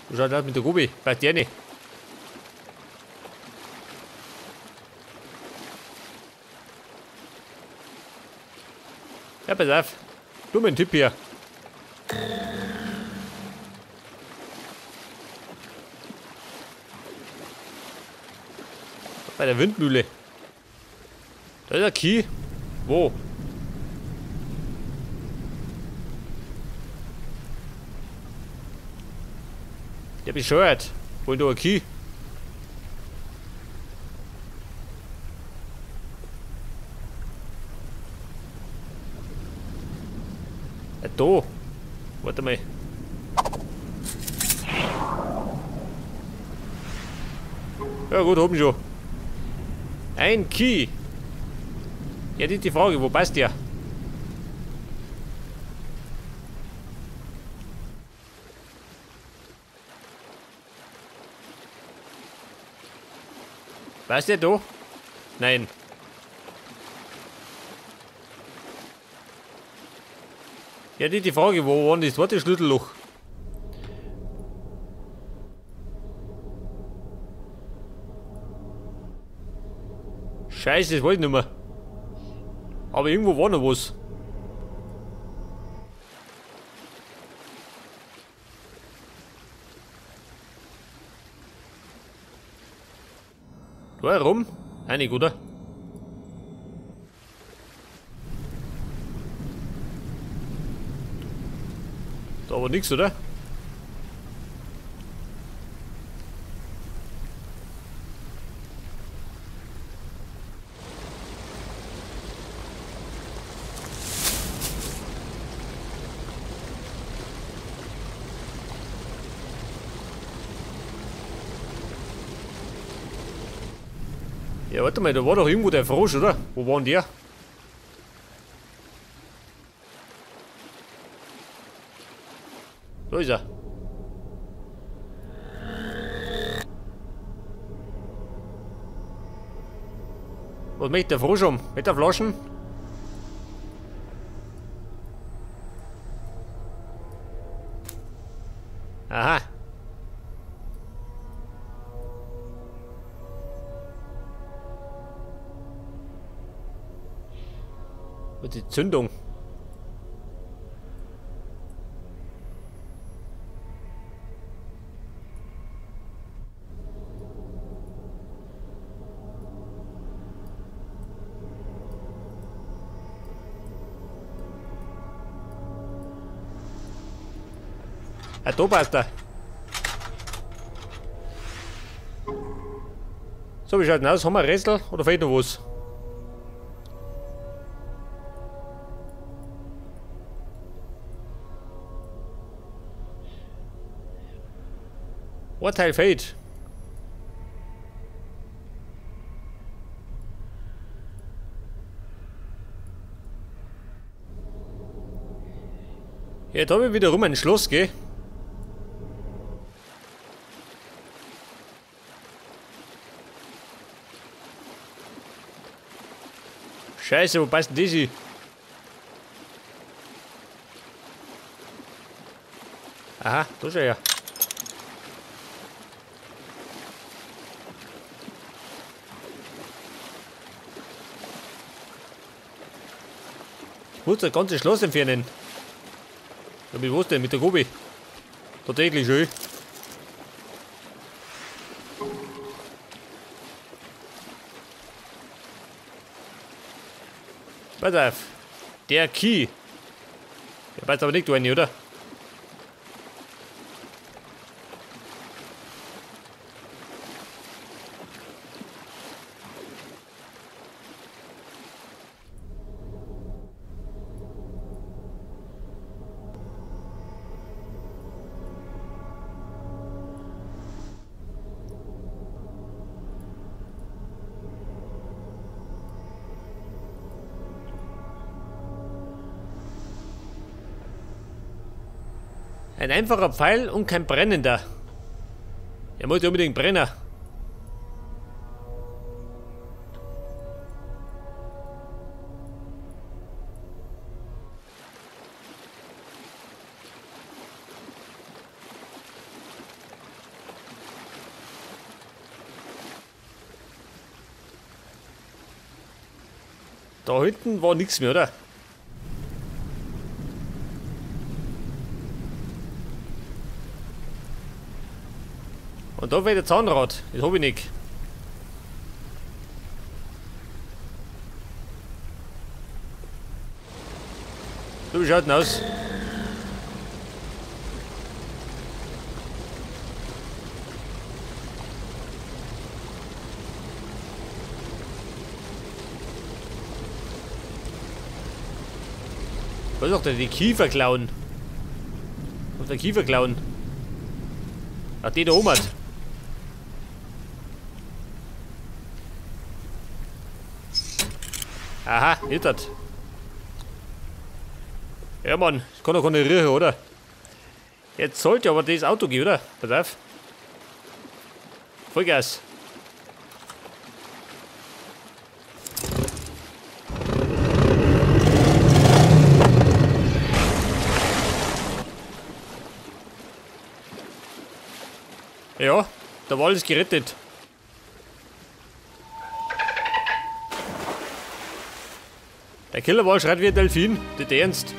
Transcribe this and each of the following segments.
Wie schaut das mit der Gobi? Passt ja nicht. Ja, pass auf. Du, mein Typ hier. Bei der Windmühle. Da ist der Key. Wo? Der bescheuert. Wo ist da ein Key? Ja, da. Warte mal. Ja gut, oben schon. Ein Key. Ja, die Frage, wo passt der? Passt der da? Nein. Ja, die Frage, wo war denn das zweite Schlüsselloch? Scheiße, das weiß ich nicht mehr. Aber irgendwo war noch was. Da herum? Einig, oder? Da war nichts, oder? Ja, warte mal, da war doch irgendwo der Frosch, oder? Wo war denn der? Da ist er. Was möchte der Frosch um? Mit der Flaschen? Aha. Und die Zündung. Ah, da passt er. So, wie schaut denn aus? Haben wir ein Rätsel oder fehlt noch was? Ein Teil fehlt. Jetzt habe ich wiederum ein Schloss, gell? Scheiße, wo passt denn das hin? Aha, da schau her. Ich muss das ganze Schloss entfernen. Ja, mit was denn? Mit der Gobi? Tatsächlich schön. Pass auf. Der Key. Der passt aber nicht rein, oder? Ein einfacher Pfeil und kein brennender. Er muss ja unbedingt brennen. Da hinten war nichts mehr, oder? Und da wäre der Zahnrad. Das hab ich nicht. So, wie schaut denn aus? Was ist doch denn die Kieferklauen? Was ist der Kieferklauen? Ach, die da oben hat. Aha, hittert. Ja, Mann, das kann doch keine riechen, oder? Jetzt sollte aber das Auto gehen, oder? Pass auf. Vollgas. Ja, da war alles gerettet. Der Killerwal schreit wie ein Delfin, nicht ernst.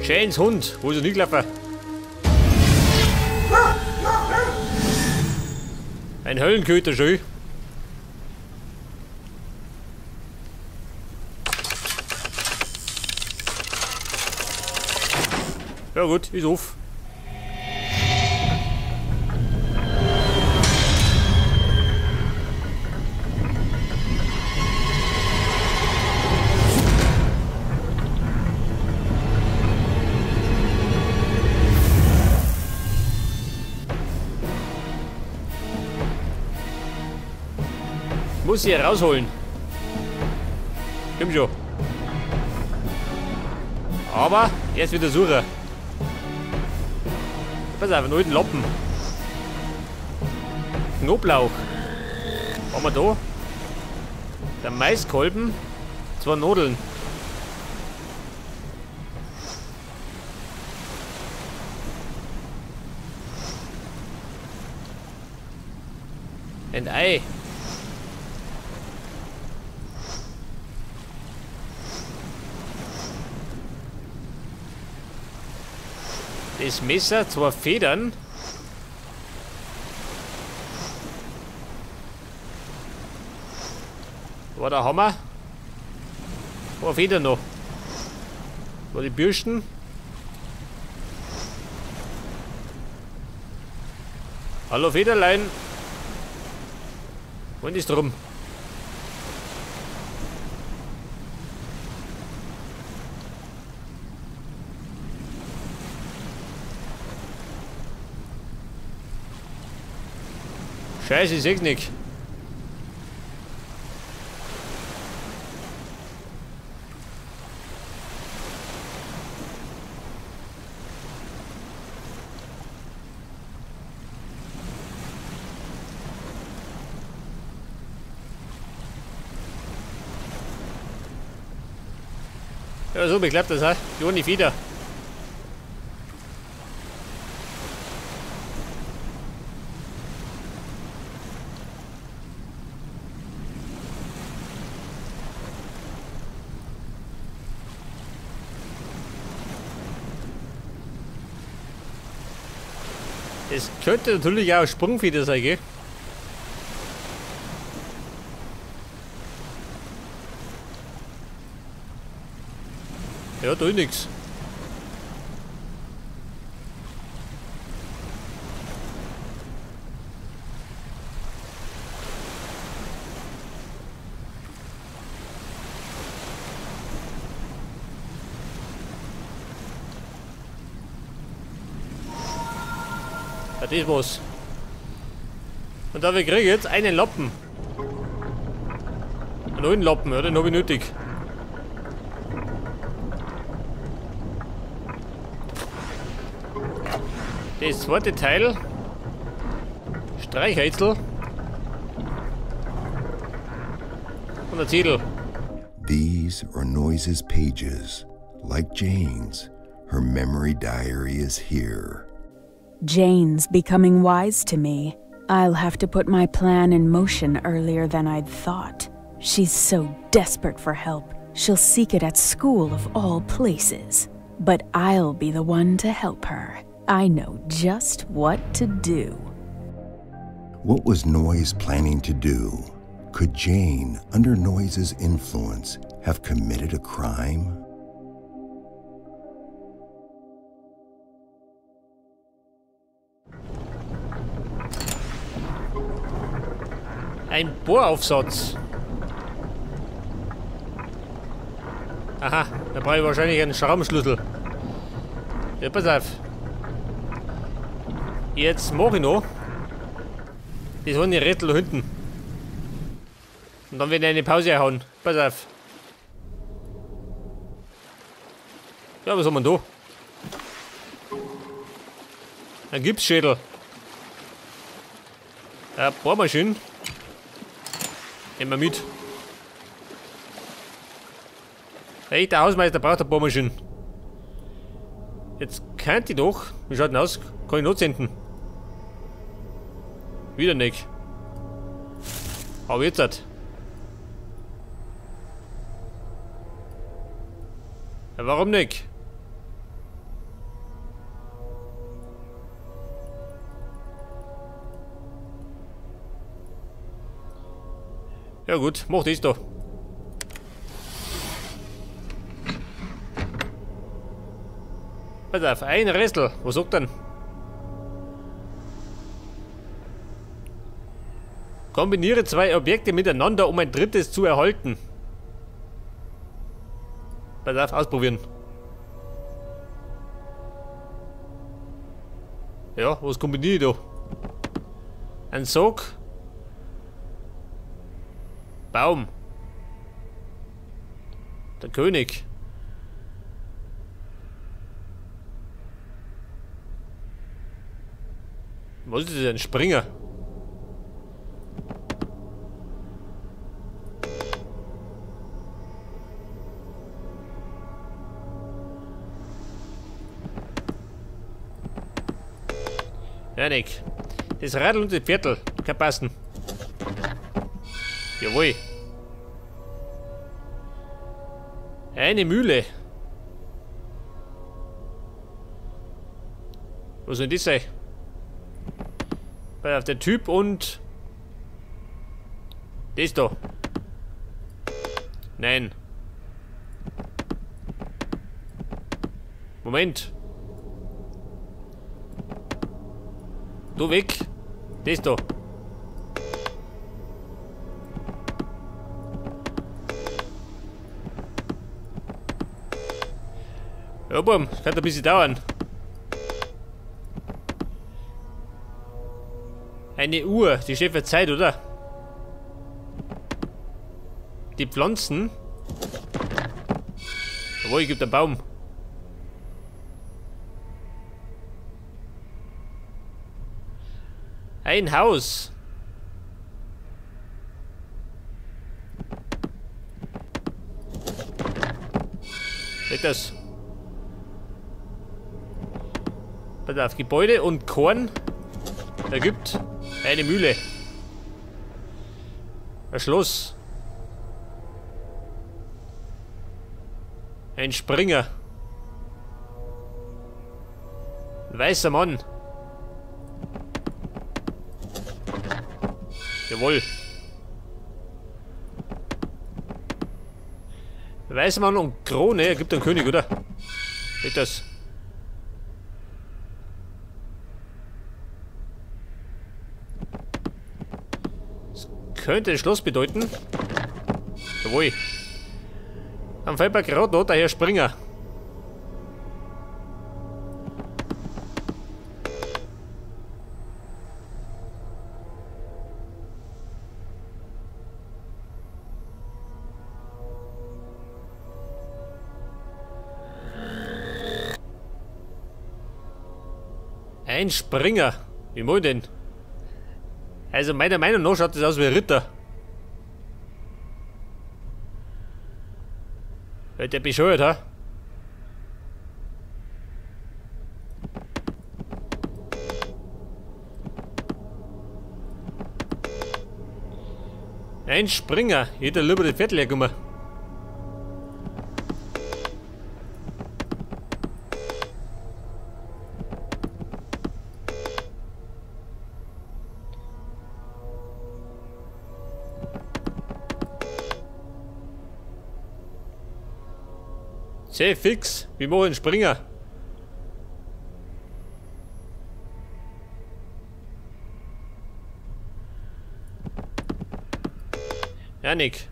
Janes Hund, wo ist er hingelaufen? Ein Höllenköter, schön. Ja gut, ist auf. Muss ich rausholen. Komm schon. Aber erst wieder suchen. Pass auf, einen alten Lappen. Knoblauch. Was haben wir da? Der Maiskolben. 2 Nudeln. Ein Ei. Das Messer, 2 Federn. War der Hammer. 2 Federn noch. War die Bürsten. Hallo Federlein. Und ist drum. Scheiße, ich seh's nicht. Ja, so beklappt das, hä? Die ohne Feder. Es könnte natürlich auch Sprungfeder sein, gell? Ja, da ist nix. Ja, das war's. Und da wir kriegen jetzt einen Lappen. Einen neuen Lappen, ja, den habe ich nötig. Das zweite Teil. Streichhölzl. Und ein Zettel. These are Noise's pages, like Jane's, Her memory diary is here. Jane's becoming wise to me. I'll have to put my plan in motion earlier than I'd thought. She's so desperate for help. She'll seek it at school of all places. But I'll be the one to help her. I know just what to do. What was Noise planning to do? Could Jane, under Noise's influence, have committed a crime? Ein Bohraufsatz. Aha, da brauche ich wahrscheinlich einen Schraubenschlüssel. Ja, pass auf. Jetzt mache ich noch das eine Rätsel da hinten. Und dann werde ich eine Pause erhauen. Pass auf. Ja, was haben wir denn da? Ein Gipsschädel. Ja, Bohrmaschine. Nehmen wir mit. Hey, der Hausmeister braucht eine Bohrmaschine. Jetzt könnte ich doch. Wie schaut denn aus? Kann ich noch senden? Wieder nicht. Aber jetzt halt. Ja, warum nicht? Ja gut, mach das da. Pass auf, ein Rätsel. Was sagt denn? Kombiniere zwei Objekte miteinander, um ein drittes zu erhalten. Pass auf, ausprobieren. Ja, was kombiniere ich da? Ein Sog. Baum. Der König. Was ist das denn? Ein Springer? Ja, Nick. Das Radl und das Viertel kann passen. Jawohl. Eine Mühle. Was soll das sein? Pass auf, der Typ und das da. Nein. Moment. Du weg. Das da. Ja, bumm, kann ein bisschen dauern. Eine Uhr, die steht für Zeit, oder? Die Pflanzen. Jawohl, gibt einen Baum. Ein Haus. Seht das? Pass auf, Gebäude und Korn ergibt eine Mühle. Ein Schloss. Ein Springer. Ein weißer Mann. Jawohl. Weißer Mann und Krone ergibt einen König, oder? Seht das? Könnte ein Schloss bedeuten. Jawohl. Am fällt mir gerade noch der Herr Springer. Ein Springer. Wie moin denn? Also meiner Meinung nach schaut das aus wie ein Ritter. Wird der bescheuert, ha? Ein Springer. Jeder lieber das Viertel herkommen. Sehr fix. Wir machen einen Springer. Janik.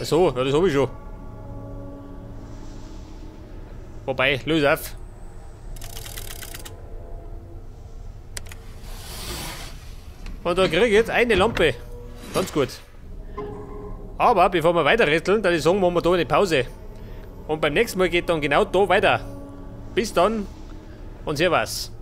Ach so, ja, das hab ich schon. Wobei, löse auf. Und da krieg ich jetzt eine Lampe. Ganz gut. Aber bevor wir weiter rätseln, dann ich sagen, machen wir da eine Pause. Und beim nächsten Mal geht dann genau da weiter. Bis dann und servus.